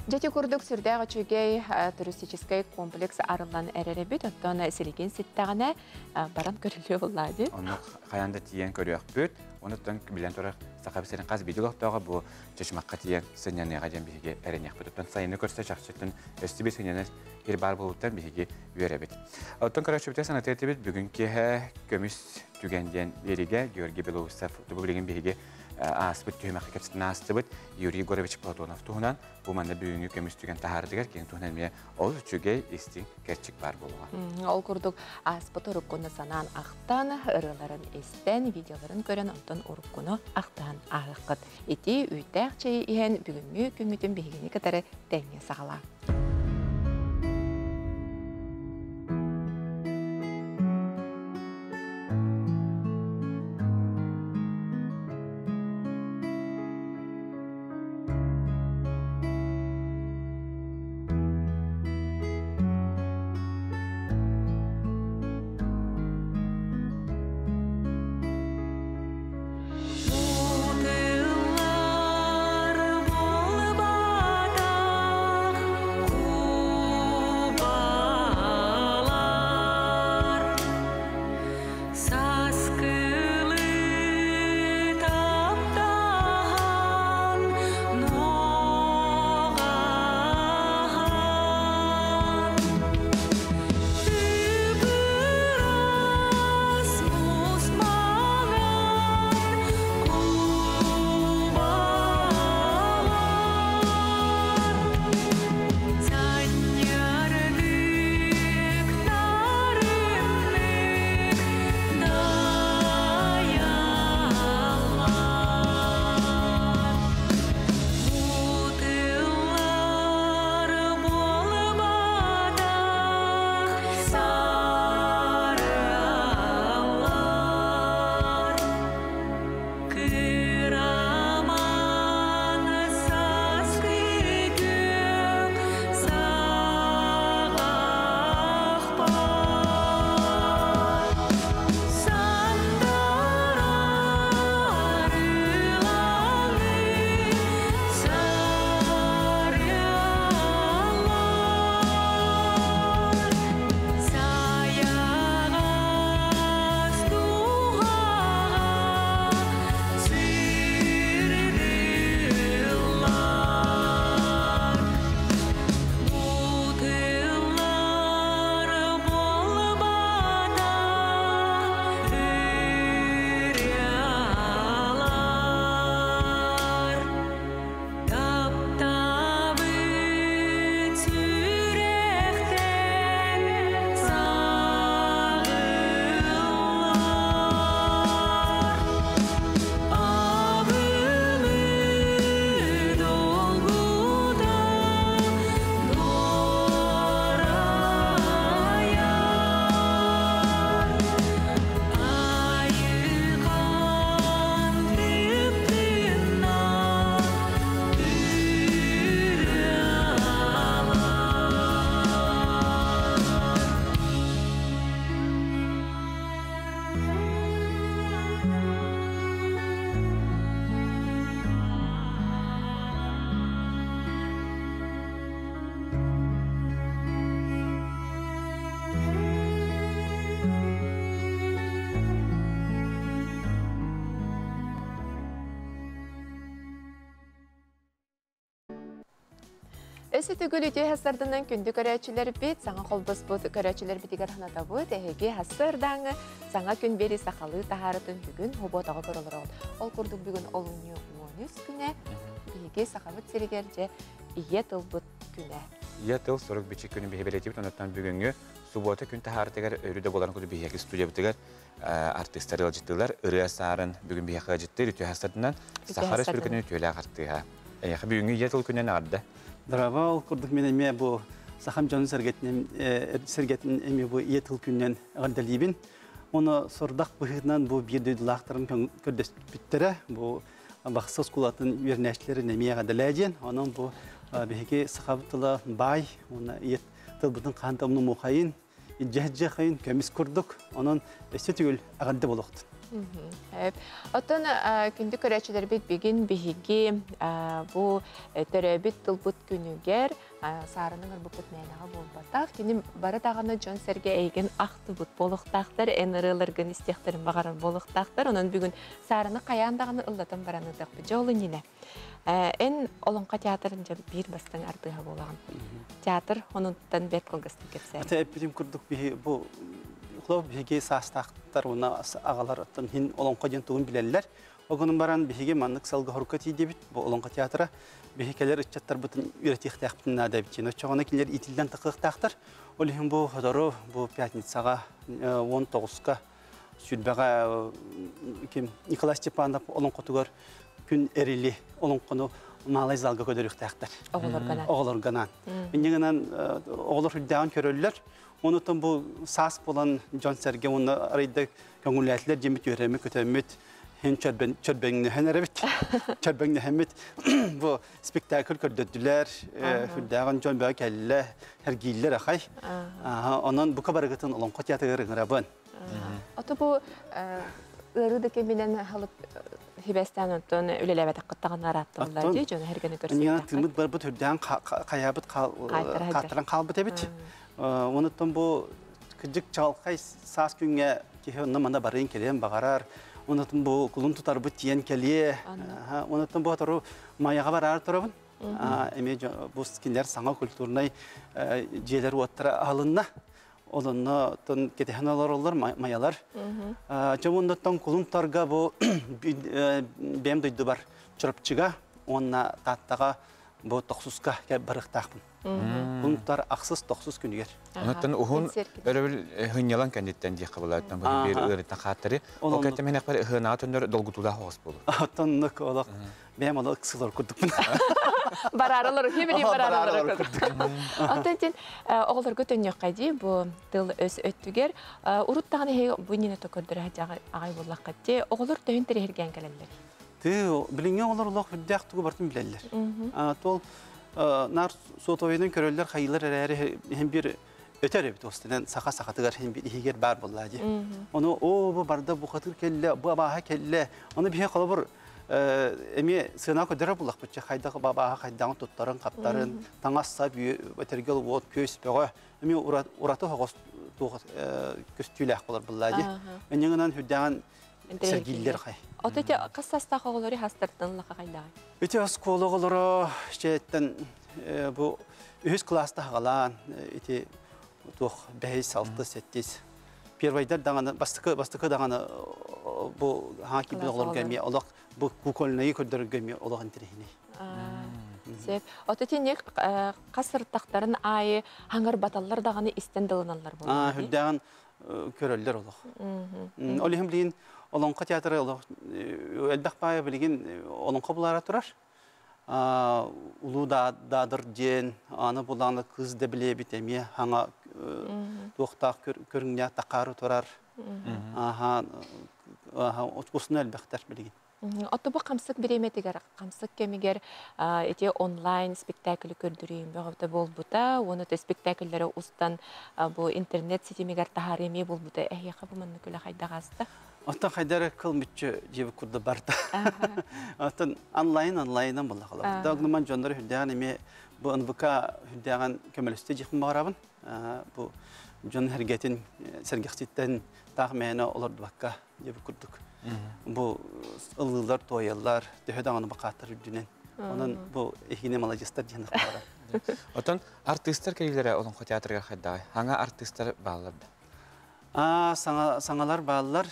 Дьэти курдук сүрдээх үчүгэй туристическай комплекс арыллан эрэр эбит. Оттон силигин ситтэҕинэ баран көрүлүө буоллаа дии. Оннук хайаан да тиийэн көрүөхпүт. Онуттан билэн турар Саха сирин хас биирдии олохтооҕо бу Чычымахха тиийэн сынньаныаҕа диэн биһиги эрэниэхпит. Оттон сайыны көрсө чахчыттан өссө биир сынньанар сир баар буолуттан биһиги үөрэбит. Оттон көрөөччүбүтэ санатыы этибит бүгүн киэһэ көмүс түгэн диэн биэригэ Георгий Белоусов бу билигин биһиги ааспыт түһүмэххэ кэпсэтин аастыбыт Юрий Егорович Платонов туһунан бу манна бүгүҥҥү көмүс түгэн таһаарытыгар кини туһунан эмиэ ол үчүгэй истиҥ кэрчик баар буолуоҕа. Ол курдук ааспыт уруккуну санаан ахтан, ырыаларын истэн, видеоларын көрөн, онтон уруккуну ахтан ааһыаххыт. Ити үүттээх чэйи иһэн бүгүҥҥү күҥҥүтүн биһигини кытары тэҥҥэ саҕалаа. Өссө төгүл үтүө хассарданан күндү көрөөччүлэрбит, саҥа холбоспут көрөөччүлэрбитигэр санатабыт, эһиги хассардааҥы саҥа күн биэри сахалыы таһаарытын бүгүн хобуотаҕа көрөлөрөҕүт. Ол курдук бүгүн олунньу 13 күнэ биһиги сахабыт сиригэр дьэ ийэ тылбыт күнэ. Ийэ тыл сурук бичик күнү биһи бэлиэтиибит, онуттан бүгүҥҥү субуота күн таһаарытыгар өрүү да буоларын курдук биһиэхэ студиябытыгар артыыстар ыалдьыттыылар, ырыа саарын бүгүн биһиэхэ ыалдьыттыыр үтүө хастарынан Саха Республикатын үтүөлээх артыыһа. Эйиэхэ бүгүҥҥү ийэ тыл күнүнэн эҕэрдэ. Дорообо, ол курдук мин эмиэ бу сахам дьонун сэргэтин сэргэтин эмиэ бу ийэ тыл күнүнэн эҕэрдэлиибин. Уонна сордах быһыытынан бу биир дойдулаахтарын көрдөспүттэрэ бу Бахсы оскуолатын үөрэнээччилэрин эмиэ эҕэрдэлээ диэн. Онон бу биһиги сахабыт тыла баай уонна ийэ тылбытын хаһан да умнумуохайын, илдьэ көмүс курдук. Онон өссө түгүл эҕэрдэ буолуохтун. Оттон күндү көрөөччүлэрбит бүгүн биһиги бу төрөөбүт тылбыт күнүгэр саарынын ырбыппыт мээнэҕэ буолбатах. Кини бары даҕаны дьон-сэргэ эйигин ахтыбыт буолуохтаахтар, эн ырыаларгын истиэхтэрин баҕарар буолуохтаахтар. Онон бүгүн саарыны хайаан даҕаны ыллатан баран ыытыахпыт. Дьэ ол иннинэ эн Олоҥхо театрын дьэ биир бастыҥ артыыһа буолаҕын. Театр онуттан бэрт кылгастык кэпсээн. Ата эппитим курдук биһи бу Холобур биһиги саастаахтар уонна аҕалар оттон хин олоҥхо диэн тугун билэллэр. Ол гынан баран биһиги маннык сылга хорукка тиийдибит бу олоҥхо театра. Биһи кэлэр ыччаттарбытын үөрэтиэхтээхпитин наада эбит. Оччоҕуна кинилэр иитиллэн тахыахтаахтар. Ол иһин бу сотору бу пятницаҕа 19-ка сүүрбэҕэ ким Николай Степанов олоҥхотугар күн эрили олоҥхону малай залга көдөрүөхтээхтэр. Оҕолорго Оҕолорго анаан. Инньэ гынан оҕолор үрдээҕин көрөллөр. Онутан бу саас буолан дьон-сэргэ уонна арыйда көҥүллээтилэр диэммит үөрэммит көтөммүт хин чөрбөҥнөһөн эрэбит. Чөрбөҥнөһөммүт бу спектакль көрдөрдүлэр, үрдээҕин дьон бөҕө кэллэ, эргииллэр ахай. Онон бука барыгытын Олоҥхо театрыгар ыҥырабын. Ото бу ыарыы да кэминэн халып хибэстээн оттон үлэлээбэтэххиттаҕына арааттыллар дии дьону эргэни көрсүбэтэххит. Тыыммыт барбыт үрдээн хайаабыт хааттаран хаалбыт эбит. Онуттан бу кыдьык чаҕылхай саас күҥҥэ киһи онно мана барыын кэлиэн баҕарар. Онуттан бу кулун тутарбыт тиийэн кэлиэ. Онуттан бу отору Майаҕа бараары турабын. Эмиэ бу кинилэр саҥа культурнай дьиэлэр уоттара аһылынна. Олонно тон кэтэһэн олороллор майалар. Чомундаттан кулун тарга бу бэм дойдубар Чурапчыга уонна Тааттаҕа бу тохсуска барыахтаахпын. Кулун тутар ахсыс тохсус күнүгэр. Онуттан уһун өрөбүл хынньалан кэнниттэн диэххэ булааттан бу биир ыарыттан хааттары. Ол кэттэ мен акпар ыһынаҕа төннөр долгутуулаах оҕус буолу. Оттоннук олох бэйэм олох ыксылар курдукпун. Барааралар хибили барааралар курдук. Оттон тин оҕолорго төннүөххэ дии бу тыл өс өттүгэр урут даҕаны эһиги бу иннинэ көрдөрө аҕай буоллахха ти оҕолор төһүн тэриһиргээн кэлэллэр. Ты билиҥҥи оҕолор олох үрдээх тугу барытын билэллэр. Тол наар сотовойунан көрөллөр хайыылар эрээри иһин бир өтөр эбит остынан саха сахатыгар иһин бир иһигэр баар буоллаа дии. Ону оо бу барда бу хатыр кэллэ бу абааһа кэллэ. Ону биһи холобур эмиэ сыана көрдөрөр буллахпытча хайдах бабааһа хайдаҕын туттарын хаптарын таҥас сап этэргэл уот күөс бөҕө эмиэ ураты оҕос туох көстүүлээх болар буллаа дии. Энньэҥинэн үрдээҕин сэргииллэр хай. Ото ити хас састаах оҕолору хастартан лаха хайдаҕай? Ити оскуола оҕолоро чээттэн бу үһүс кылааста хагалаан ити туох бэһис, алтыс, сэттис первайдар даҕаны бастакы бастакы даҕаны бу хаҥа киирбит оҕолорго эмиэ олох бу кукольнайы көрдөрөргө эмиэ олох интэриэһинэй. Сөп. Ото итинник хас сырыттахтарын аайы хаҥар баталлар даҕаны истэн дылыналлар буоллаҕа. Үрдээҕин көрөллөр олох. Ол иһин билигин Олоҥхо театра олох элбэх баайа билигин олоҥхо булаара турар. Улуу Даадыр диэн аны булааны кыыс да билиэбит эмиэ хаҥа туохтаах көрүҥнээх такаары турар. Аха усуна элбэхтэр билигин. Отто бу хамсык бириэмэтигэр, хамсык кэмигэр ити онлайн спектаклы көрдөрүүм бөҕөтө буолбута, уонна спектакльлэри устан бу интернет ситимигэр таһаарыы эмиэ буолбута. Эһиэхэ бу маннык үлэ хайдах ааста? Оттон хайдары кыл мүччү дьиэбит курдук барда. Оттон онлайн онлайнан буолла холобур. Догнуман дьоннор үрдээҕин эмиэ бу НВК үрдээҕин көмөлөстө дьиэхпин баҕарабын. Бу дьон сэргэтин сэргэхситтэн таах мээнэ олордубакка дьиэбит курдук. Бу ыллыылар, туойаллар, төһө даҕаны бакааттар үрдүнэн. Онон бу эһигини маладьыстар диэн баҕарабын. Отон артыыстар кэлиилэрэ Олоҥхо театрыгар хайдаҕый? Хаҥа артыыстар бааллар да? А саҥа саҥалар бааллар.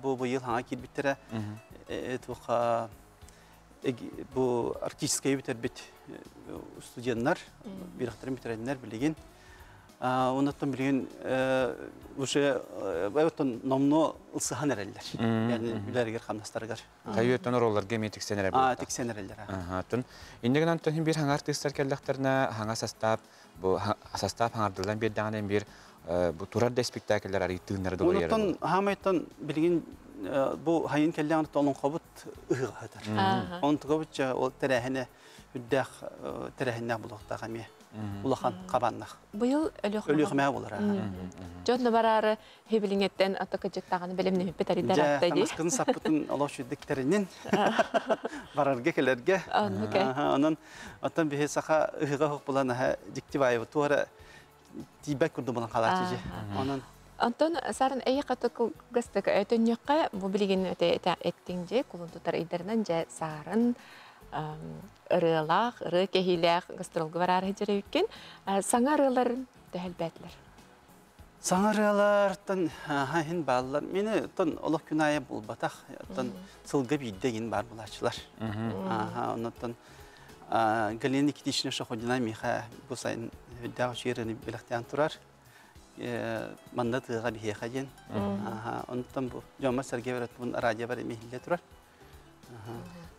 Бу быйыл хаҥа киирбиттэрэ. Туха бу арктическай бүтэрбит студенттар, бирэхтэрин бүтэрэннэр билигин. Оннуттан билигин уже оттон номно ылсыһан эрэллэр. Yani үлэригэр хамнастарыгар. Тайыттан оролларга эмиэ тиксэн эрэр буолта. Тиксэн эрэллэр. Атын иннигин антон бир хаҥа артыыстар кэллэхтэринэ хаҥа састаап бу састаап хаҥардыллан биэрдэҕинэ бир бу турар да спектакльлэр арый тыыннары долуйар. Онуттан хаамайтан билигин бу хайын кэллэҕин олоҥхобут ыһыҕа сытар. Онтугабытча ол тэрээһинэ үрдээх тэрээһиннээх булуохтаах эмиэ. Улахан хабаннах. Быйыл Өлүөхүмэ болар. Дьон бараары хебилиңеттен ата кыжыктаганы белемнемиппет аридар атта ди. Таҥаскын саппытын олох сүрдүктеринин барарга келерге. Онон оттон биһи саха ыһыга хук булан аха диктиваева туара тиибэк курду булан халаачы. Онон Онтон сарын эйи каты кылгастык өтөнньөккө бу билигин өтө эттиң же кулун тутар ыйдарынан же саарын ырыалаах, ырыа кэһиилээх гастролга бараары сылдьар Саҥа ырыаларын төһөлбээтилэр? Саҥа ырыалартан хин бааллар. Мени тон олох күн аайы булбатах. Тон сылга биирдэ гин бар булааччылар. Оннуттан Галина Никитична Шаходина миха бу сайын үрдээх үчүгэй билэхтээн турар. Манна тыаға биһиэхэ диэн. Онтон бу дьомо Сергей Веротбун радио бар эмиһиллэ турар.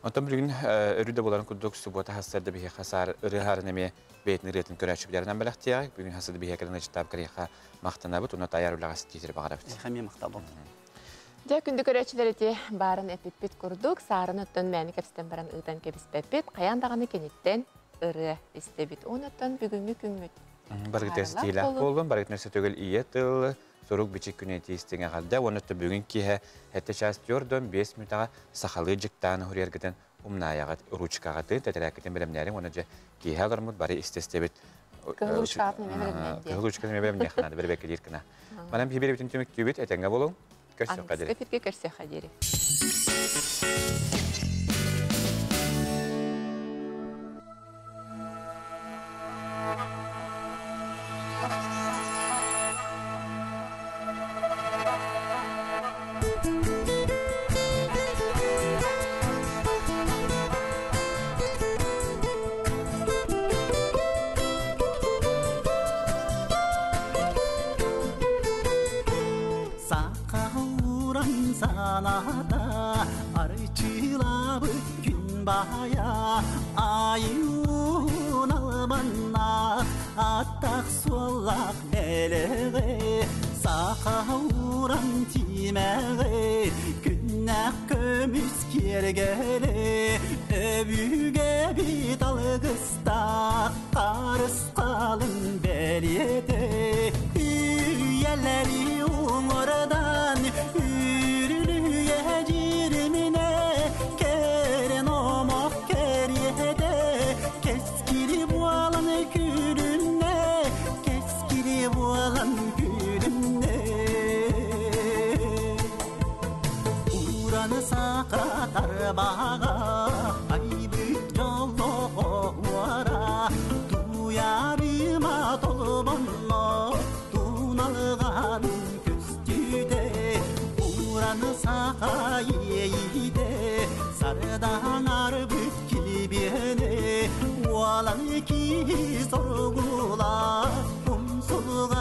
Онтон билигин өрүү да боларын курдук суббота хассарда биһиэхэ саар ырыаһарын эмиэ бэйэтин ырыатын көрөөччүлэринэн бэлэхтиэҕэ. Бүгүн хассарда биһиэхэ кэлэн кэриэхэ махтанабыт, уна таяр үлэҕэ ситиитир баҕарабыт. Эмиэ махтал болдун. Дьэ күндү көрөөччүлэр ити баарын эпиппит курдук, саарын оттон мээни кэпсэтэн баран ыытан кэбиспэппит, хайаан даҕаны киниттэн ырыа истэбит. Онуттан бүгүҥҥү күммүт Барыгытыгар ситиилээх буоллун, барыгытын өссө төгүл ийэ тыл, сурук бичик күнэ тиистиҥ эҕэрдэ уонна бүгүн киэһэ 7 час 4 5 мүнүүтэҕэ сахалыы дьыктааны хуриэргитин умнаайаҕыт, ручкаҕытын, тэтэрээккитин бэлэмнээриҥ уонна дьэ киэһэ олормут бары истэстебит. Кыһыл ручкаҕытын эмиэ бэлэмнээн Кыһыл ручкатын эмиэ бэлэмниэххэ наада, бэрбэккэлиир гына. Манан биһи биэрэбитин түмүктүүбүт, этэҥҥэ буолуҥ. Көрсүөххэ диэри. Эфирге көрсүөххэ диэри. Сақауран саната арчылабыт күн бая айуун албаннах аттах суоллах элеге сақауран тимеге күннэх көмүс кергеле өбүге бит алгыстах карысқалын бэлиэте үйэлэри уҥурдан үрүлүйэ жиримине керен омок кериэде кескири буолан күлүнне кескири буолан күлүнне ураны сака тарбаға айбыт жоллоҕуара туярыма толбонно туналган көстүдэ ураны сака иэйиде сардаан арбыт килбиэне уолан киһи соргула умсулга